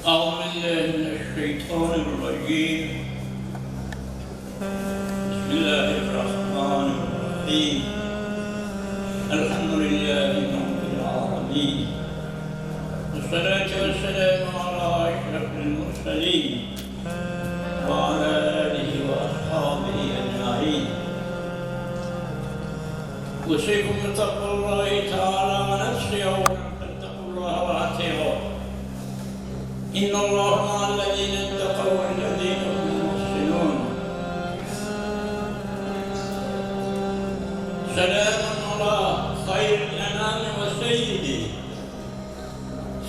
Euzu billahi mineşşeýtanirrajim. Bismillahirrahmanirrahim. Elhamdülillahi rabbil alamin. Essalatu vesselamu ala eşrefil murselin ve ala alihi ve ashabihi ecmain. Usikum bi takvallahi teala ve nefsi evvelen fettekullaha ve ati'uh. İnnallaha ma'allezine ittekav vellezine hum muhsinun. Selamun ala hayril enami ve seyyidi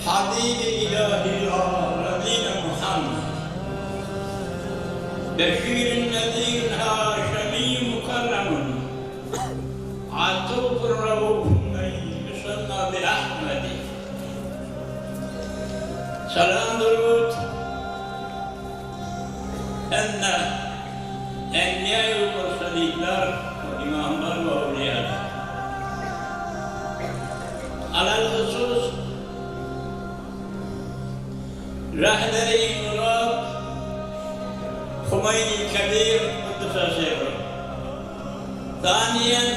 habibi ilahil alemine Muhammed. Beşirin nezirin haşemi mukarremun atufur raufun men yusemma bi Ahmedi. Salam durut hemme enbiýa-ýu mursalinler we imamlar we owliýalar. Alal husus rehberi ingylyap Humeýni Kebir Kuddise sirruh. Saniýen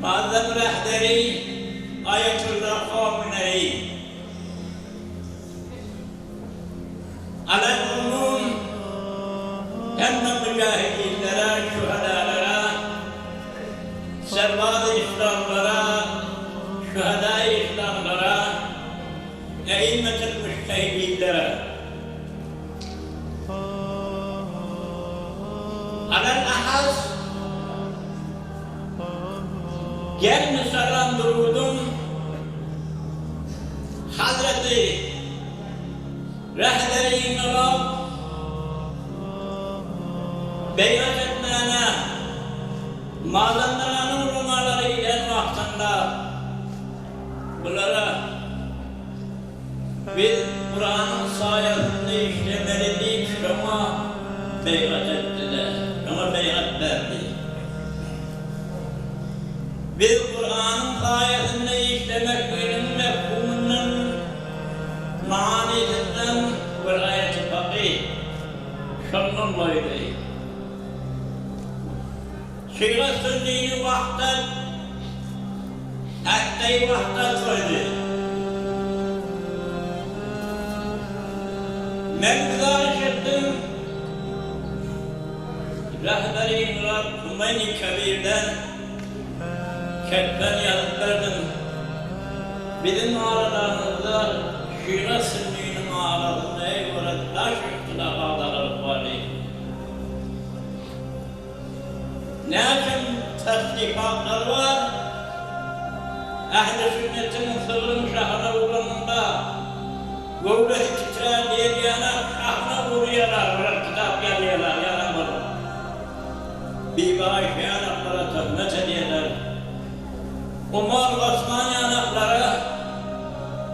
Muazzam rehberi Aýatullah Hameneýi alal umum hemme müjahidinlere, şühedalara, serbaz-y islamlara, şüheda-i islamlara, eimmetül müçtehidinlere, alal ahas Germi salam durudum Hazreti Rehberi Inkylap beýat etmäne Mazandaranyň ulamalary giden wagtynda bulara Biz Kuranyň saýasynda işlemeli diýip şoňa beýgat etdiler, şoňa beýgat berdi. Biz Kuranyň saýasynda işlemekliginiň mefhumyndan, manysyndan welaýaty fakyh şondan goýdy. Şyga sünnini wahdat, ähdi wahdat goýdy. Men güzariş etdim, Rehberi Inkılap Humeýni Kebirden ketben ýazyp berdim. Biziň aralarymyzda şyga sünniniň arasynda eý göre daş ihtilaf agdaralyk bardy. Näçe tasnifatlar bar? Ähli sünnetiň sygryň şahyna uranynda göwresi titrän diýen ýanak şahyna urýarlar, bular kitap ýazýarlar, ýalan bolup. Bibi Aýşe ýanaklara töhmet edýärler. Omar, Osman ýanaklara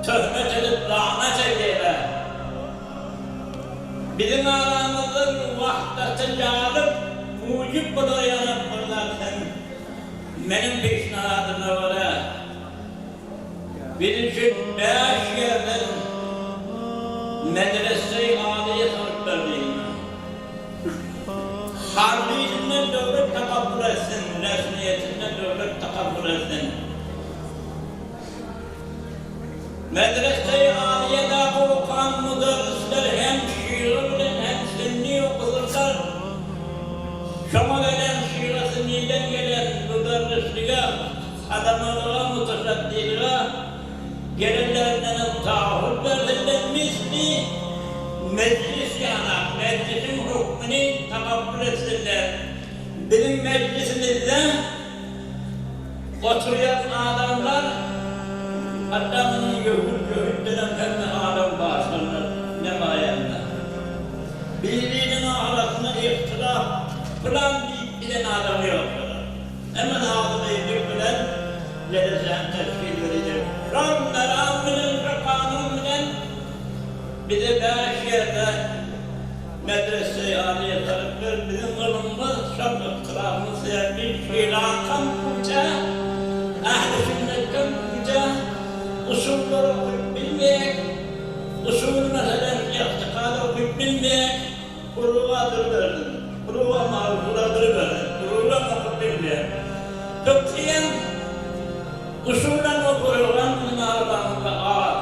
töhmet edip lagnat edýärler. Biziň aramyzda bir wahdaty jalyp, mujyp bolar ýaly bir zat hem meniň peşnahadyma görä, biz üçin bäş ýerden medrese-i alyýe salyp berdi. Harbisinden döwlet takabbul etsin, resmiýetinden döwlet takabbul etsin. Medrese-i Alyýedäki okan müderrisler hem şygy bilen hem sünni okudyrlar. Şoňa gelen şygy sünniden gelen müderrislige, hadamalyga, müteşeddilige gelenlerindenem taahhüt bersinler misli mejlis ýanak, mejlisiň hukmyny takabbul etsinler. Biziň mejlisimizde Oturýan adamlar, hatda munuň ýöhut jöhitdenem hemme adam bar şonda nemaýanda. Biriniň arasynda ihtilaf pylan diýip bilen adam ýok şolar. Hemme agzybirlik bilen medresäni teşkil berýär. Şol meram bilen şo kanun bilen bize bäş ýerde Medrese-i Alyýe talyplar biziň ylmymyz şol yhtilafymyz sebäpli şylakan puja, ähli sünnetden puja usullary okyp bilmeýär. Furuga durubersin. Furuga mawzula durubersin. Usulam okyp bilmeýär. Fykhyam usulam we furugam biziň arabamyzda az.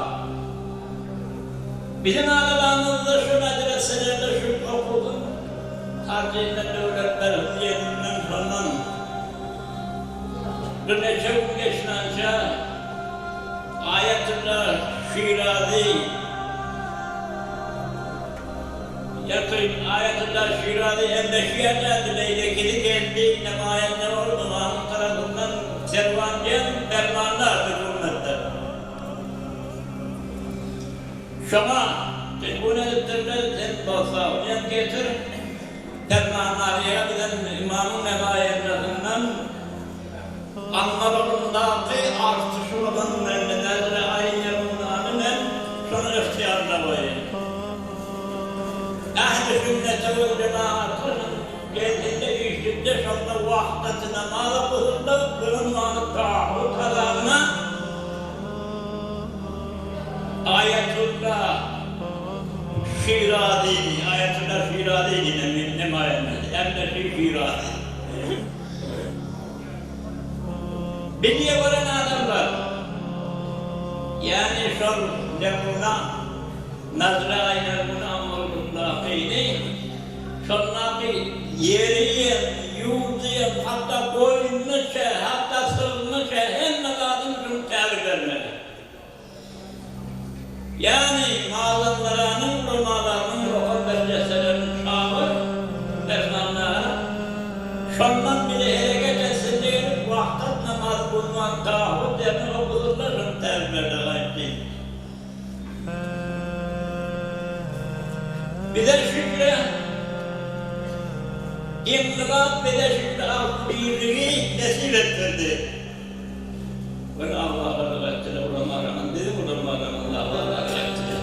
Biziň arabamyzda şu medreselerde şu okuwyň tarjyna döwletler hüzýetinden şondan birnäçe gün geçmänçä Aýatullah Şirazy Ýakyn Aýatullah Şirazy hem-de şu ýerdändi beýlekisi geldi nemaýanda ol ymamyň tarapyndan serwan diýen permanlar hökümetden. Şoňa telefon edipdirler sen bolsa onyam getir permanlaryýa bilen ymamyň nemaýandasyndan Annalaryndaky artyşy bolan Mämmetnazir Aýnernany men şonuň ygtyýaryna goýaýyn. Ähli sünnete we jemagata gelende işinde şonda wahdaty namaz okasynda bulunmany tagut azabyna Aýatullah Şirazyny, Aýatullah Şirazy diýen nemaýanda, Ämneşi Şirazy. Bilýe gören adamlar, ýagny şol nemuna, nazra aýlarmyny amulyndakyny, şondaky ýeriem, ýurdiem, hatda goýnuny-çe, hatda sygryny-çe, hemme zadyny şunuň täbir bermeli. Ýagny mazandaranyň ulamalarynyň okan medreselerini çagyr, fermandara, şondan bile hereket etsin diýenip wahdat namaz kylman tagut ýerine okudyrlar şony tälimlerde gaýtdy. Bize şükre inkylap bize şükre agzybirligi nesip etdirdi. Bir agzalyk etdiler ulamalaryň, biziň ulamalarymyz agzalyk etdiler.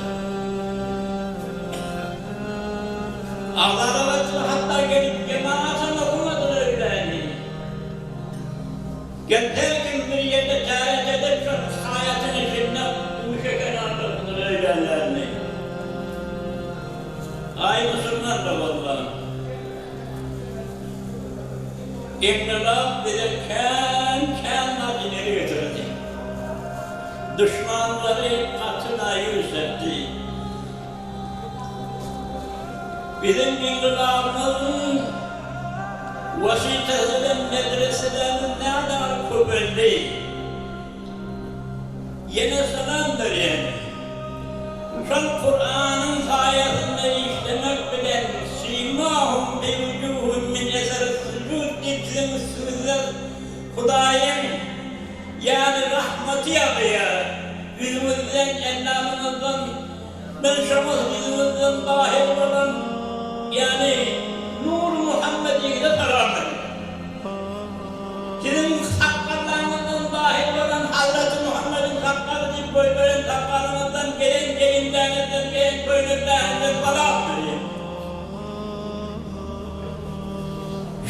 Agzalyk etdiler, hatda gelip jemagatam okamadylar öýläni. Gel her kim bir ýerde täret edip şol haýatyň içinde guşa kenarda okudylar öýlänlerini. Aý musulman doganlar! Inkylap bize kän kän zat ileri getirdi. Duşmanlary gaty naýus etdi. Biziň inkylabymyzyň wasytasy bilen medreselerimiz nädar köpeldi. Ýene salam berýän. Şol Kuranyň saýasynda işlemek bilen Simahum bi wujuhim min eseris sujud diýip siziň üstüňizde Hudaýyň ýagny rahmaty ýagýar. Ýüzüňizden, endamyňyzdan men şoňa ýüzüňizden zahir bolan ýagny Nury Muhammediňize salam berýän. Siziň sakgallaryňyzdan zahir bolan Hazraty Muhammediň sakgaly diýip goýberen sakgalyňyzdan gelen geýimleriňizden geýen köýnekleriňizden salam berýän.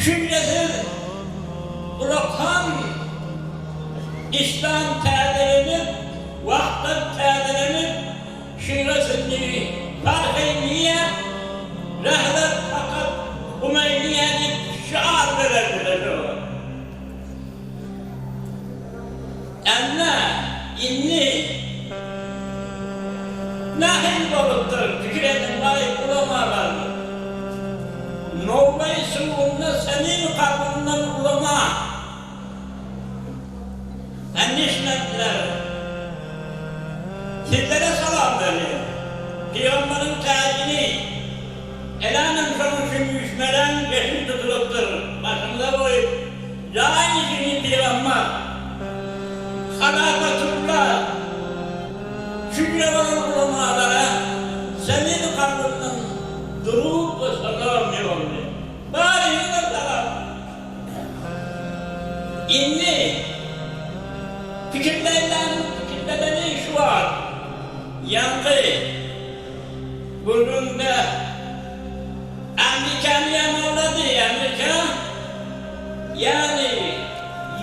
Şunda siz ulakan Yslam täzelenip, wahdat täzelenip, şygra sünni parhy niýe, rehber fakat Humeýniýe diýip şyar bererdiler şolar. Emme indi nähili bolupdyr pikir ediň baý ulamalar. Nowaýy suwunda senin kalbyňdan ulama. Endişmediler. Sizlere salam berýän. Pygamberiň täjini elänem şonuň üçin üýşmeleň geçim tutulypdyr. Başyňyza goýup, jaý işini pygamber, Halafatullah, şüýle bolan ulamalara senin kalbymdan durud we salam ýolly. Baryňyza salam. Indi pikirlenýän pikirleneni şu wagt ýaňky gürrüňde Amerikany ýamanlady, Amerika ýagny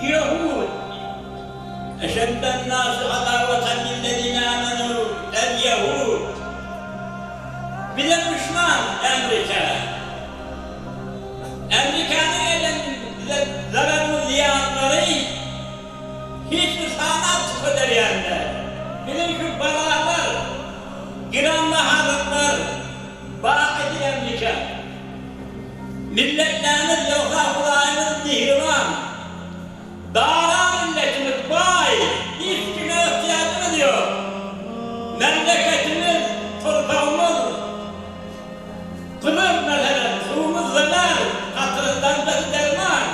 ýehud eşedden nasy adawatan lillezine amenu el ýehud bize duşman Amerika. Biziň şu balalar, giranbahalyklar baky diýenmikä? Milletlerimiz ýogsa Hudaýymyz mihriban. Dara milletimiz baý, hiç kime yhtyýajymyz ýok. Memleketimiz, torpagymyz gyzyl meselem, suwumyz zelal, gatyryzdan derman.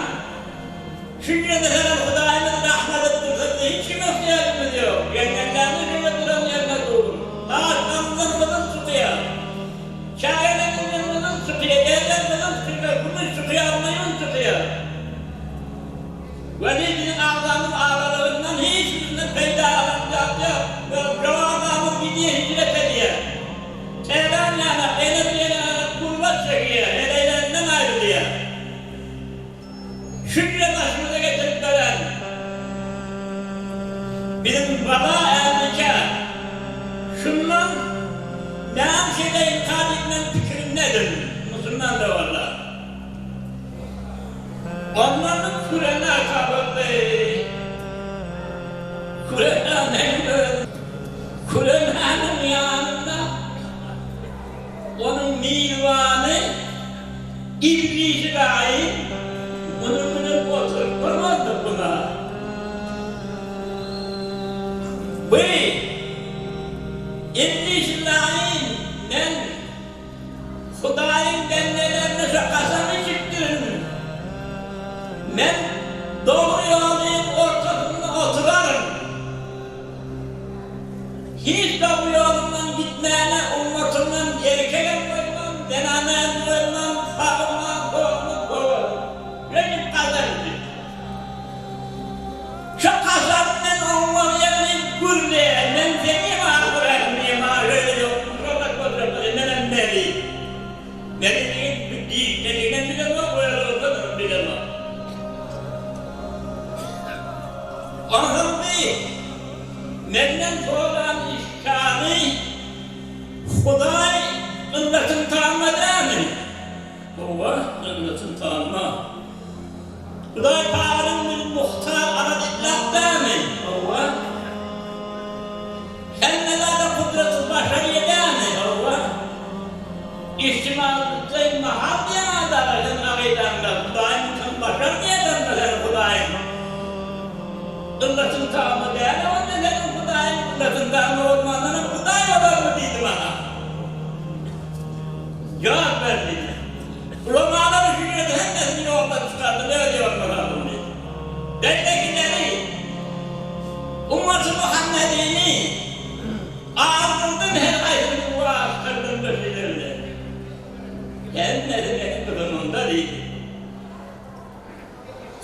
Şu ýerde meselem Hudaýymyz rahmet edip dursa bize hiç kime yhtyýajymyz ýok. Jeňňellerimiz şeýle duran ýerinde dur. Daşlarymyzdan gyzyl çykýar. Çägelerimizden gyzyl çykýar, ýerden gyzyl çykýar, kümüş çykýar, maýmyn çykýar. Weli biziň agzamyz aralygyndan hiç birinden peýda alan zat ýok. Jogazamyz gidýär hijret edýär. Täran ýana, ene bir ýere gurbat çekýär, heleýlerinden aýrylýar. Şükre başymyza getirip beren biziň baba ärlikä şundan näme şeýle inkar etmegiň pikirindedim, musulman doganlar. Ondan kürena tapyldy. Kürena meniň özüm. Kürenäniň ýanynda Onuň mirwany Iblisi daýy munuň bilen oturyp durmazdy buna. Bu Iblisi daýy men Hudaýyň bendelerine şu kasam içipdirin. Men dogry ýolyň ortasynda oturaryn. Hiç dogry ýolundan gitmäne ummatymdan erkegem goýmam, zenanam goýmam, sagymam, solumam goýaryn. Şeýdip kasam içipdir. Şo kasam men oňňalýan diýip gürleýär. Men seni ahyr diýýär, maňa şeýle ýok, şonda boljakdy, menem meri. Meri diýip, diýip, bilemok, özüm bilemok. Onsoň bi menden soran işgany Hudaý yllatyn tamma dälmi? Hawa, yllatyn tamma. Hudaý Tagalaň bil muhtar alal itlak dälmi? Hawa. Hemme zada gudraty başarýa dälmi? Hawa. Ihtimallyk mahal diýen adala sen agydaňda Hudaýyň sen başarmaýadanda sen Hudaýyň Yllatyň tamy däl onda seniň Hudaýyň yllatyň tamy bolmandanam Hudaý bolarmy diýdi maňa. Jogap ber diýdi. Ulamalar şu ýerde hemmesini ýoldan çykardy öz ýoluna saldym diýdi. Beýlekileri ummaty Muhammedini Azdyrdan her haýsyny wagtlardan bir bilerler. Hemmesi meniň gyzymymda diýdi.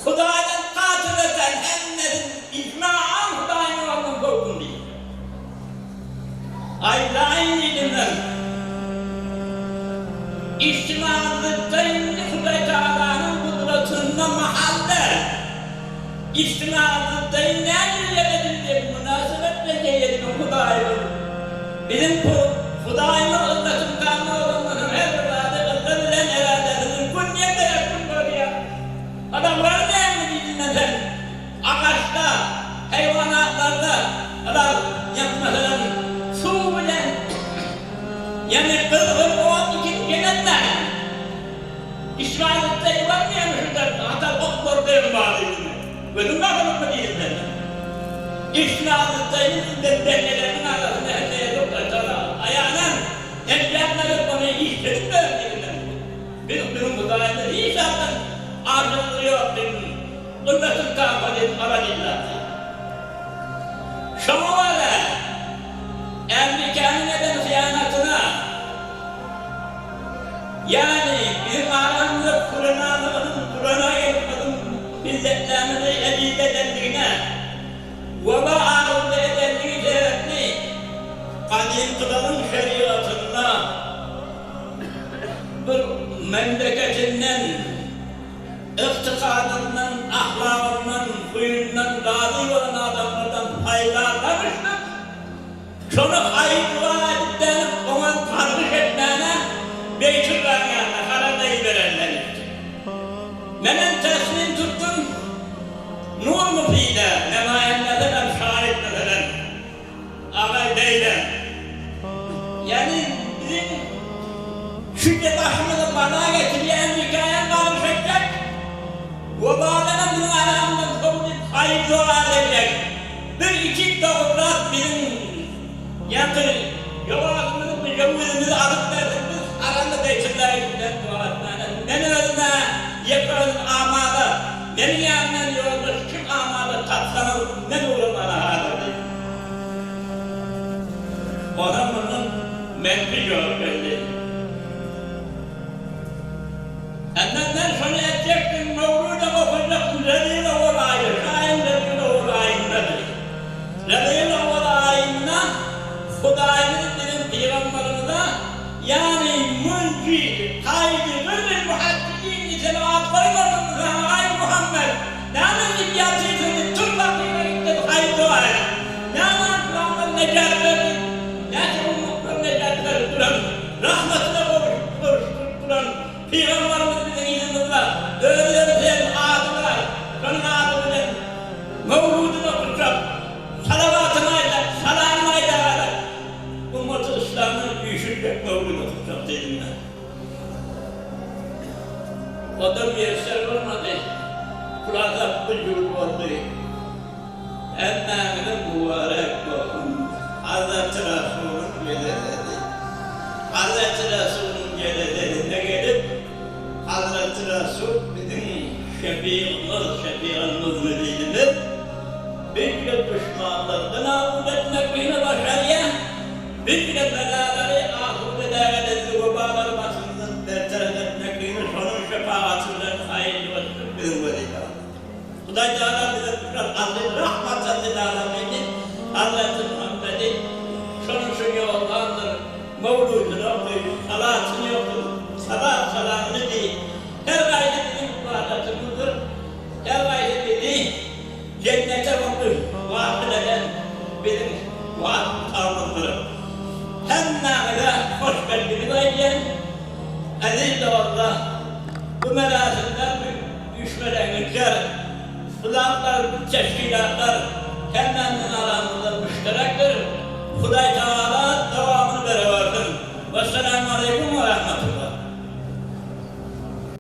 Hudaýdan gaçyp öten hemmesi ijmagan Hudaýyň ýolundan sowsun diýdi. Aýdaýyn diýdim men. Ijtimagyzda indi Hudaý Tagalanyň gudratynda mahal däl. Ijtimagyzda näme ýere mynasybet bilen jeýediniň Hudaýymyz biziň Hudaýymyz yldatyň taňry bolandan her bir zady ylda bilen eradasy mümkin diýen berekun bolýar. Adamlar näme diýdinden sen agaçda, haýwanatlarda alar ýa meselem suw bilen ýagny gyzgyn ot ikini jemetmäň. Işgalykda ýuwanmaýan şunda hatar ok bor berim bar diýdim. Gözüň bakylypmy diýdim senden. Işgalykda ýüzünden bendeleriniň arasynda hem ýok gaýtara. Aýalan hem ýatmadyk ony işledip berin diýdim. Biz biziň Hudaýymyz hiç zatdan arzymyz ýok diýdim. Yllatyn tapa diýdim ala lillah diýdim. Şoňa görä Ämrikanyň eden hyýanatyna Ýagny biziň aramyzda Kuranalygynyň Kurana gelip biziň milletlerimizi eziz edendigine, weba arzuwda edenligi sebäpli gadymkylaryň şerigatynda bir memleketinden, ygtykadyndan, ahlagyndan, huýundan razy bolan adamlardan paýdarlanyşdyk. Şony haýyr-dua edip dänip, oňa gargyş etmäne Beýtullaň ýanyna Harana iberenler etdi. Menem teslim tutdum, Nur Mufide nemaýandadan hem şaýyt meselem. Üýşde başymyza bala getirýän hekaýam bagyş etjek. Webadanam biziň aramyzdan sowulyp haýyr doga edejek. Bir içip dogurlap biziň ýaňky ýogagymyzy bir jöwüzimizi alyp bersin biz haramda beýtüllaýy bilen doga etmäne. Men özüm-ä ýeke özüm amada, meniň ýanymdan ýoldaş kim amada tapsaňyz men ugramaga hazyr diýdim. Onam mundan menfi jogap geldi. Senden men şony etjekdim, Mowludam okajakdym, Rebiul-owwal aýy, şu aýyň Rebiul-owwal aýyndady. Rebiul-owwal aýynda Hudaýymyz biziň pygamberimize, ýagny münji, haýdy, gyrry muhaddidin diýip at goýmadyňmy saňa, aý Muhammet, näme diýip ýatyrsyň diýip, tur bakyna git diýip haýyr doga et. Näme yslamdan nejat berdi, näçe ummatlar nejat berip duran, rahmatyna gowuşdyryp duran Pygambarymyz biziň yzymyzda, özleri hem ady bar, şonuň ady bilen mowludyny okatjak, salawatyny aýdar, salamyny aýdar, ummaty yslamdan üýşürjek mowlud okatjak diýdim men. O-da miýesser bolmady. Hulasa bu jür boldy. Hemmäňize mübarek bolsun! Hazreti Resulyň gelesedi. Hazreti Resulyň gelesedine gelip, Hazreti Resul biziň şefigimiz, şefigil müzmüninimiz, bizge duşmanlardan awut etmekligini başarýar, bizge belalary asuda dägedezli webalary başymyzdan bertaraf etmekligini şonuň şepagaty bilen haýyr etmek biziň wezipämiz. Hudaý Tagala bize tutan azyz rahmatan lil alamini Hazreti Muhammedi şonuň üçin ýollandyr, mowludyny oky, salatyny oky, salat salamyny diý. Her gaýsy biziň ybadatymyzdyr, her gaýsy bizi jennete oky wasyl eden biziň wasytamyzdyr. Hemmäňize hoş geldiňiz aýdýan. Eziz doganlar, bu merasimde Üýşmeleňlikler, Kulaklar, teşkilatlar hemmämiziň aramyzda müşderekdir. Hudaý Tagala dowamyny berewersin. Wessalamu aleýkum.